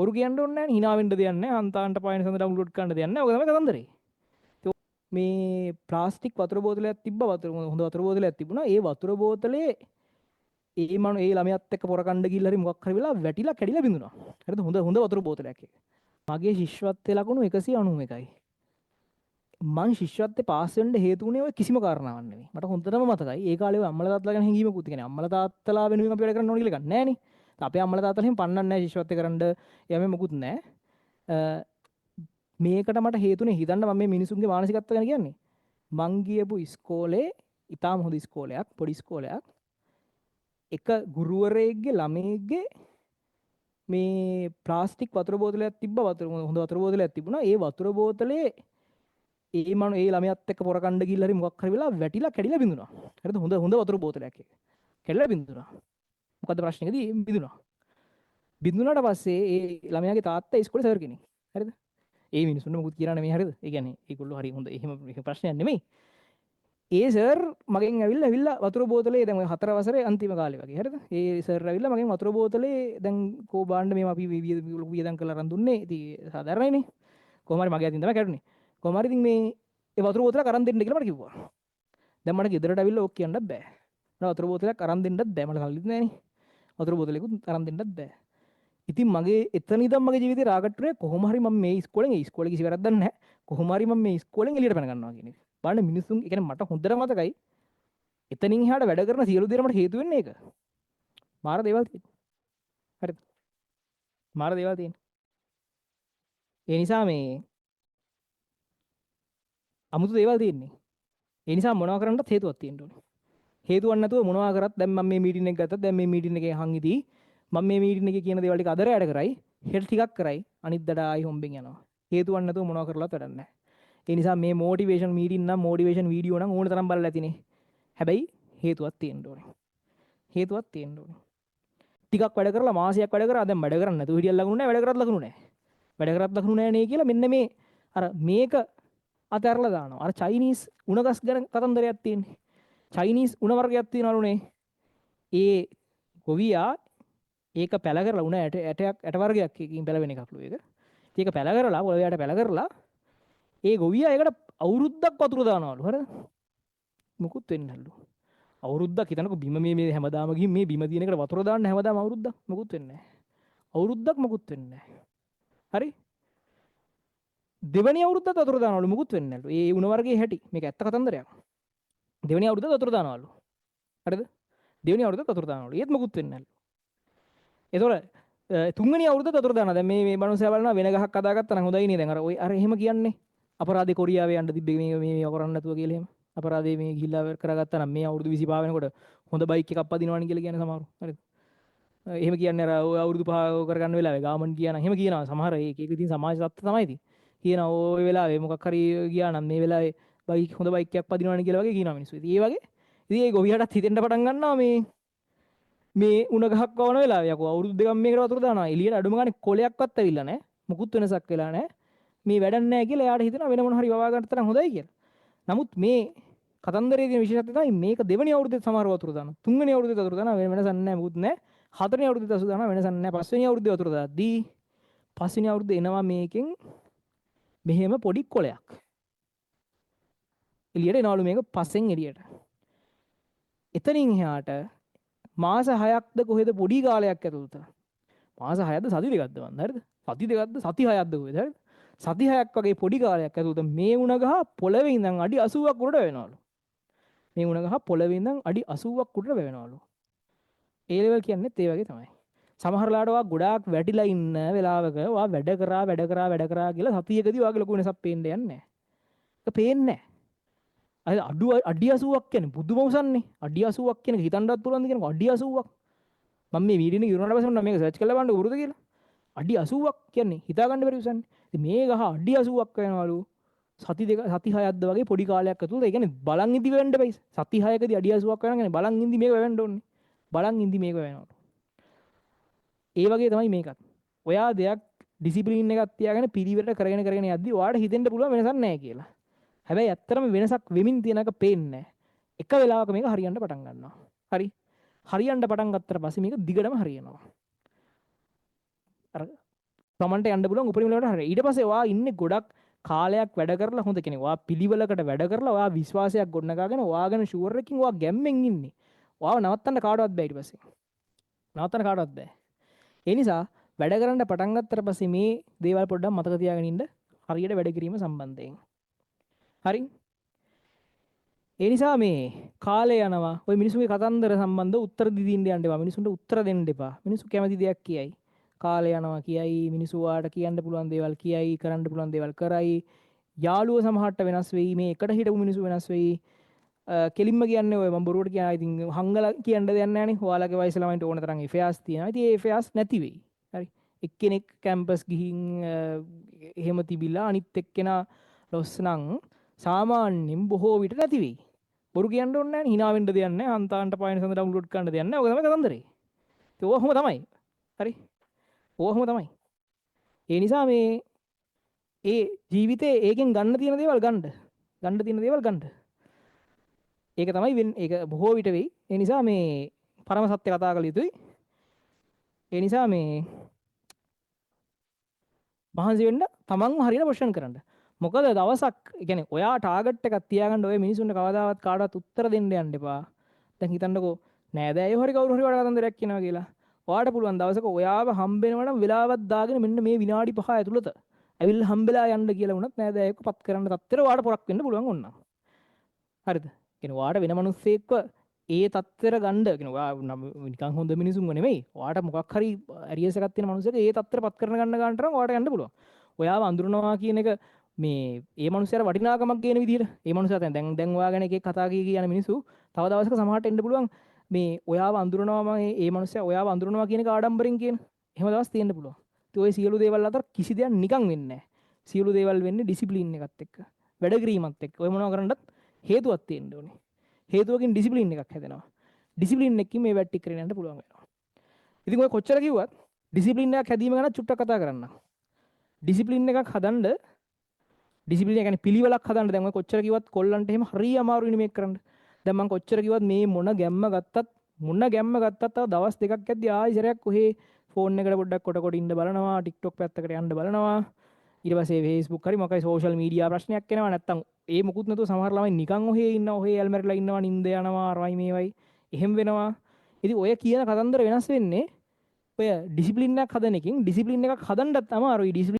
බොරු කියන්න ඕනේ නැහැ නේ. හිනා වෙන්න දෙයක් නැහැ. හන්තාන්ට පායන සඳ ඩවුන්ලෝඩ් කරන්න දෙයක් නැහැ. ඔක තමයි කතන්දරේ. මේ ප්ලාස්ටික් වතුර බෝතලයක් තිබ්බ, වතුර හොඳ වතුර බෝතලයක් තිබුණා. ඒ වතුර බෝතලේ ඒ මනු ඒ ළමයාත් එක්ක පොර කණ්ඩ ගිහිල්ලා හරි මොකක් හරි වෙලා වැටිලා කැඩිලා බිඳුණා. හරිද? හොඳ හොඳ වතුර බෝතලයක් ඒක. මගේ ශිෂ්‍යත්වයේ ලකුණු 191යි. මං ශිෂ්‍යත්වයේ පාස් වෙන්න හේතු වුණේ ඔය කිසිම කාරණාවක් නෙවෙයි. මට හොඳටම මතකයි. ඒ කාලේ ඔය අම්මලා තාත්තලා ගැන හැඟීමකුත්, කියන්නේ අම්මලා තාත්තලා වෙනුවෙන් අපි වැඩ කරන්න ඕන කියලා එකක් නෑනේ. අපේ අම්මලා තාත්තලා එහෙම පන්නන්නේ නෑ ශිෂ්‍යත්වය කරන්න. එයාම මොකුත් නෑ. මේකට මට හේතුනේ හිතන්න මම මේ මිනිසුන්ගේ මානසිකත්වය ගැන කියන්නේ. මං ගියපු ඉස්කෝලේ ඉතාම හොඳ ඉස්කෝලයක්, පොඩි ඉස්කෝලයක්. එක ගුරුවරයෙක්ගේ ළමයෙක්ගේ මේ ප්ලාස්ටික් වතුර බෝතලයක් තිබ්බ, වතුර හොඳ වතුර බෝතලයක් තිබුණා. ඒ වතුර බෝතලේ ඒ මනු ඒ ළමයාත් එක්ක පොර කණ්ඩ ගිහිල්ලා හරි මොකක් හරි වෙලා වැටිලා කැඩිලා බිඳුණා. හරිද? හොඳ හොඳ වතුර බෝතලයක් ඒක. කැඩිලා බිඳුණා. මොකද්ද ප්‍රශ්නේදී බිඳුණා. බිඳුණාට පස්සේ ඒ ළමයාගේ තාත්තා ඉස්කෝලේ සර් කෙනෙක්. හරිද? ඒ මිනිසුන්ට මොකුත් කියලා නෙමෙයි, හරිද? ඒ කියන්නේ ඒගොල්ලෝ හරි හොඳ, එහෙම එහෙම ප්‍රශ්නයක් නෙමෙයි. ඒ සර් මගෙන් ඇවිල්ලා ඇවිල්ලා වතුර බෝතලේ, දැන් ඔය හතර වසරේ අන්තිම කාලේ වගේ, හරිද? ඒ සර් ඇවිල්ලා මගෙන් වතුර බෝතලේ දැන් කෝ බාණ්ඩ මේවා අපි ලොකු වියදම් කරලා අරන් දුන්නේ. ඉතින් සාධාරණයිනේ. කොහොම හරි මගේ අතින් තමයි කැඩුනේ. කොහොම හරි ඉතින් මේ ඒ වතුර බෝතලයක් අරන් දෙන්න කියලා මට කිව්වා. දැන් මට ගෙදරට ඇවිල්ලා ඕක කියන්නත් බෑ. මට වතුර බෝතලයක් අරන් දෙන්නත් බෑ. මට සල්ලිත් නෑනේ. වතුර බෝතලයකුත් අරන් දෙන්නත් බෑ. ඉතින් මගේ එතන ඉඳන් මගේ ජීවිතේ රාගට් වුණේ කොහොම හරි මම මේ ඉස්කෝලෙන්, ඒ ඉස්කෝලේ කිසි වැරද්දක් නැහැ. කොහොම හරි මම මේ ඉස්කෝලෙන් එළියට පැන ගන්නවා කියන එක. බලන්න මිනිස්සුන්, ඒ කියන්නේ මට හොඳට මතකයි එතනින් එහාට වැඩ කරන සියලු දේට මට හේතු වෙන්නේ ඒක. මාර දේවල් තියෙනවා. හරිද? මාර දේවල් තියෙනවා. ඒ නිසා මේ අමුතු දේවල් තියෙන්නේ. ඒ නිසා මොනවා කරන්නත් හේතුවක් තියෙන්න ඕනේ. හේතුවක් නැතුව මොනවා කරත්, දැන් මම මේ මීටින් එක ගත්තත්, දැන් මේ මීටින් එකේ අහන් ඉදී මම මේ මීටින් එකේ කියන දේවල් ටික අද රැයට කරයි, හෙට ටිකක් කරයි, අනිද්දාට ආයි හොම්බෙන් යනවා. හේතුවක් නැතුව මොනවා කරලවත් වැඩක් නැහැ. ඒ නිසා මේ මොටිවේෂන් මීටින් නම්, මොටිවේෂන් වීඩියෝ නම් ඕන තරම් බලලා ඇතිනේ. හැබැයි හේතුවක් තියෙන්න ඕනේ. හේතුවක් තියෙන්න ඕනේ. ටිකක් වැඩ කරලා, මාසයක් වැඩ කරා, දැන් වැඩ කරන්නේ නැතුව හිටියත් ලකුණු නැහැ, වැඩ කරත් ලකුණු නැහැ. වැඩ කරත් ලකුණු නැහැ නේ කියලා මෙන්න මේ අර මේක අතහැරලා දානවා. අර චයිනීස් උණ ගස් ගැන කතන්දරයක් තියෙන්නේ. චයිනීස් උණ වර්ගයක් තියෙනවලුනේ. ඒ ගොවියා ඒක පැල කරලා, උණ ඇට ඇටයක්, ඇට වර්ගයක් එකකින් පැලවෙන එකක්ලු ඒක. ඉතින් ඒක පැල කරලා, පොළවේ යට පැල කරලා, ඒ ගොවියා ඒකට අවුරුද්දක් වතුර දානවලු. හරිද? මුකුත් වෙන්නේ නැල්ලු. අවුරුද්දක් හිතන්නකෝ බිම මේ මේ හැමදාම ගිහින් මේ බිම තියෙන එකට වතුර දාන්න හැමදාම අවුරුද්දක්, මුකුත් වෙන්නේ නැහැ. අවුරුද්දක් මුකුත් වෙන්නේ නැහැ. හරි? දෙවනි අවුරුද්දත් වතුර දානවලු, මුකුත් වෙන්නේ නැල්ලු. ඒ උණ වර්ගයේ හැටි. මේක ඇත්ත කතන්දරයක්. දෙවනි අවුරුද්දත් වතුර දානවලු. හරිද? දෙවනි අවුරුද්දත් වතුර දානවලු. ඒත් මුකුත් වෙන්නේ නැල්ලු. ඒතකොට තුන්වෙනි අවුරුද්දත් වතුර දානවා. දැන් මේ මේ මනුස්සයා බලනවා වෙන ගහක් හදාගත්තා නම් හොඳයි නේ. දැන් අර ඔය අර එහෙම කියන්නේ අපරාධේ කොරියාවේ යන්න තිබ්බේ මේ මේ මේවා කරන්න නැතුව කියලා එහෙම. අපරාධේ මේ ගිහිල්ලා කරගත්තා නම් මේ අවුරුදු 25 වෙනකොට හොඳ බයික් එකක් පදිනවනේ කියලා කියන්නේ සමහරු. හරිද? එහෙම කියන්නේ අර ඔය අවුරුදු 5 කරගන්න වෙලාවේ ගාමන් ගියා නම් එහෙම කියනවා සමහර. ඒක ඒක ඉතින් සමාජ තත්ත්ව තමයි ඉතින්. කියනවා ඔය වෙලාවේ මොකක් හරි ගියා නම් මේ වෙලාවේ බයික්, හොඳ බයික් එකක් පදිනවනේ කියලා වගේ කියනවා මිනිස්සු. ඉතින් ඒ වගේ ඉතින් ඒ ගොවියටත් හිතෙන්න පටන් ගන්නවා මේ මේ උණ ගහක් වවන වෙලාවේ යකෝ අවුරුදු 2ක් මේකට වතුර දානවා, එළියට අඩුම ගානේ කොලයක්වත් ඇවිල්ලා නැහැ, මුකුත් වෙනසක් වෙලා නැහැ, මේ වැඩක් නැහැ කියලා එයාට හිතෙනවා වෙන මොන හරි වවා ගන්න තරම් හොඳයි කියලා. නමුත් මේ කතන්දරයේ තියෙන විශේෂත්වය තමයි මේක දෙවෙනි අවුරුද්දේ සමහර වතුර දානවා, තුන්වෙනි අවුරුද්දේ වතුර දානවා, වෙන වෙනසක් නැහැ, මුකුත් නැහැ. හතරවෙනි අවුරුද්දේ වතුර දානවා, වෙනසක් නැහැ. පස්වෙනි අවුරුද්දේ වතුර දාද්දී පස්වෙනි අවුරුද්දේ එනවා මේකෙන් මෙහෙම පොඩි කොලයක් එළියට එනවලු මේක පස්සෙන් එළියට. එතනින් එහාට මාස 6ක්ද කොහෙද පොඩි කාලයක් ඇතුළත, මාස 6ක්ද සති 2ක්ද මන්ද, හරිද? සති 2ක්ද සති 6ක්ද කොහෙද, හරිද? සති 6ක් වගේ පොඩි කාලයක් ඇතුළත මේ උණ ගහ පොළවේ ඉඳන් අඩි 80ක් උඩට වෙනවලු. මේ උණ ගහ පොළවේ ඉඳන් අඩි 80ක් උඩට වෙනවලු. ඒ ලෙවල් කියන්නේත් ඒ වගේ තමයි. සමහර වෙලාවට ඔයා ගොඩාක් වැටිලා ඉන්න වෙලාවක ඔයා වැඩ කරා වැඩ කරා වැඩ කරා කියලා සතියකදී ඔයාගේ ලොකු වෙනසක් පේන්න යන්නේ නැහැ. ඒක පේන්නේ නැහැ. අර අඩු අඩි 80ක් කියන්නේ පුදුම උසන්නේ. අඩි 80ක් කියන එක හිතන්නවත් පුළුවන්ද කියනකො අඩි 80ක්. මම මේ වීඩියෝ එක ඉවරනාට පස්සේ මම මේක සර්ච් කරලා බලන්න උරුද කියලා. අඩි 80ක් කියන්නේ හිතා ගන්න බැරි උසන්නේ. ඉතින් මේ ගහ අඩි 80ක් වෙනවලු. සති 2 සති 6ක්ද වගේ පොඩි කාලයක් ඇතුළත. ඒ කියන්නේ බලන් ඉඳි වෙන්න බෑ. සති 6කදී අඩි 80ක් වෙනවා කියන්නේ බලන් ඉඳි මේක වෙන්න ඕනේ. බලන් ඉඳි මේක වෙනවලු. ඒ වගේ තමයි මේකත්. ඔයා දෙයක් ඩිසිප්ලින් එකක් තියාගෙන පිළිවෙලට කරගෙන කරගෙන යද්දි ඔයාට හිතෙන්න පුළුවන් වෙනසක් නැහැ කියලා. හැබැයි ඇත්තටම වෙනසක් වෙමින් තියෙන එක පේන්නේ නැහැ. එක වෙලාවක මේක හරියන්න පටන් ගන්නවා. හරි. හරියන්න පටන් ගත්තට පස්සේ මේක දිගටම හරියනවා. අර තමන්ට යන්න පුළුවන් උපරිම ලෙවලට හරි. ඊට පස්සේ ඔයා ඉන්නේ ගොඩක් කාලයක් වැඩ කරලා හොඳ කෙනෙක්. ඔයා පිළිවෙලකට වැඩ කරලා ඔයා විශ්වාසයක් ගොඩනගාගෙන ඔයා ගැන ෂුවර් එකකින් ඔයා ගැම්මෙන් ඉන්නේ. ඔයාව නවත්තන්න කාටවත් බෑ ඊට පස්සේ. නවත්තන්න කාටවත් බෑ. ඒ නිසා වැඩ කරන්න පටන් ගත්තට පස්සේ මේ දේවල් පොඩ්ඩක් මතක තියාගෙන ඉන්න හරියට වැඩ කිරීම සම්බන්ධයෙන්. හරි? ඒ නිසා මේ කාලය යනවා. ඔය මිනිසුන්ගේ කතන්දර සම්බන්ධ උත්තර දී ඉන්න යන්න එපා. මිනිසුන්ට උත්තර දෙන්න එපා. මිනිස්සු කැමති දෙයක් කියයි. කාලය යනවා කියයි, මිනිස්සු ඔයාට කියන්න පුළුවන් දේවල් කියයි, කරන්න පුළුවන් දේවල් කරයි. යාළුවෝ සමහරට වෙනස් වෙයි. මේ එකට හිටපු මිනිස්සු වෙනස් වෙයි. කෙලින්ම කියන්නේ ඔය මම බොරුවට කියනවා. ඉතින් හංගලා කියන්න දෙයක් නැහැ නේ. ඔයාලගේ වයස ළමයින්ට ඕන තරම් ඇෆෙයාර්ස් තියෙනවා. ඉතින් ඒ ඇෆෙයාර්ස් නැති වෙයි. හරි. එක්කෙනෙක් කැම්පස් ගිහින් එහෙම තිබිලා අනිත් එක්කෙනා ලොස් නම් සාමාන්‍යයෙන් බොහෝ විට නැති වෙයි. බොරු කියන්න ඕනේ නැහැ නේ. හිනා වෙන්න දෙයක් නැහැ. හන්තාන්ට පායන සඳ ඩවුන්ලෝඩ් කරන්න දෙයක් නැහැ. ඔක තමයි කතන්දරේ. ඉතින් ඔහොම තමයි. හරි. ඔහොම තමයි. ඒ නිසා මේ ඒ ජීවිතේ ඒකෙන් ගන්න තියෙන දේවල් ගන්න. ගන්න තියෙන දේවල් ගන්න. ඒක තමයි වෙන්නේ. ඒක බොහෝ විට වෙයි. ඒ නිසා මේ පරම සත්‍ය කතා කළ යුතුයි. ඒ නිසා මේ මහන්සි වෙන්න, තමන්ව හරියට පොෂන් කරන්න. මොකද දවසක් ඒ කියන්නේ ඔයා ටාගට් එකක් තියාගන්න, ඔය මිනිසුන්ට කවදාවත් කාටවත් උත්තර දෙන්න යන්න එපා. දැන් හිතන්නකෝ නෑදෑයෝ හරි කවුරු හරි ඔයාට කතන්දරයක් කියනවා කියලා. ඔයාට පුළුවන් දවසක ඔයාව හම්බෙනවා නම් වෙලාවක් දාගෙන මෙන්න මේ විනාඩි 5 ඇතුළත ඇවිල්ලා හම්බෙලා යන්න කියලා වුණත් නෑදෑයෙක්ව පත් කරන්න තත්ත්වෙට ඔයාට පොරක් වෙන්න පුළුවන් ඕන. හරිද? කියන්නේ ඔයාට වෙන මිනිස්සෙක්ව ඒ තත්ත්වෙට ගන්න, කියන්නේ ඔයා නිකන් හොඳ මිනිසුන්ව නෙමෙයි. ඔයාට මොකක් හරි ඇරියස් එකක් තියෙන මිනිස්සෙක් ඒ තත්ත්වෙට පත් කරන ගන්න ගන්නට නම් ඔයාට යන්න පුළුවන්. ඔයාව අඳුරනවා කියන එක මේ ඒ මනුස්සයාට වටිනාකමක් ගේන විදිහට, ඒ මනුස්සයා දැන් දැන් දැන් ඔයා ගැන එක එක කතා කී කී යන මිනිස්සු තව දවසක සමහරට එන්න පුළුවන් මේ ඔයාව අඳුරනවා, මම ඒ මනුස්සයා ඔයාව අඳුරනවා කියන එක ආඩම්බරෙන් කියන එහෙම දවස් තියෙන්න පුළුවන්. ඉතින් ඔය සියලු දේවල් අතර කිසි දෙයක් නිකන් වෙන්නේ නැහැ. සියලු දේවල් වෙන්නේ ඩිසිප්ලින් එකත් එක්ක. වැඩ කිරීමත් එක්ක. ඔය මොනවා කරන්නත් හේතුවක් තියෙන්න ඕනේ. හේතුවකින් ඩිසිප්ලින් එකක් හැදෙනවා. ඩිසිප්ලින් එකකින් මේ වැඩ ටික කරගෙන යන්න පුළුවන් වෙනවා. ඉතින් ඔය කොච්චර කිව්වත් ඩිසිප්ලින් එකක් හැදීම ගැන චුට්ටක් කතා කරන්න. ඩිසිප්ලින් එකක් හදන්න, ඩිසිප්ලින් එක කියන්නේ පිළිවෙලක් හදන්න, දැන් ඔය කොච්චර කිව්වත් කොල්ලන්ට එහෙම හරි අමාරුයිනේ මේක කරන්න. දැන් මං කොච්චර කිව්වත් මේ මොන ගැම්ම ගත්තත්, මොන ගැම්ම ගත්තත් තව දවස් 2ක් යද්දි ආයි සැරයක් ඔහේ ෆෝන් එකට පොඩ්ඩක් කොට කොට ඉන්න බලනවා, TikTok පැත්තකට යන්න බලනවා. ඊට පස්සේ Facebook හරි මොකයි සෝෂල් මීඩියා ප්‍රශ්නයක් එනවා. නැත්තම් ඒ මොකුත් නැතුව සමහර ළමයි නිකන් ඔහේ ඉන්නවා, ඔහේ ඇල්මැරිලා ඉන්නවා, නින්ද යනවා, අරවයි මේවයි එහෙම වෙනවා. ඉතින් ඔය කියන කතන්දර වෙනස් වෙන්නේ ඔය ඩිසිප්ලින් එකක් හදන එකකින්. ඩිසිප්ලින් එකක් හදන්නත් අමාරුයි. ඩිසිප්ලින්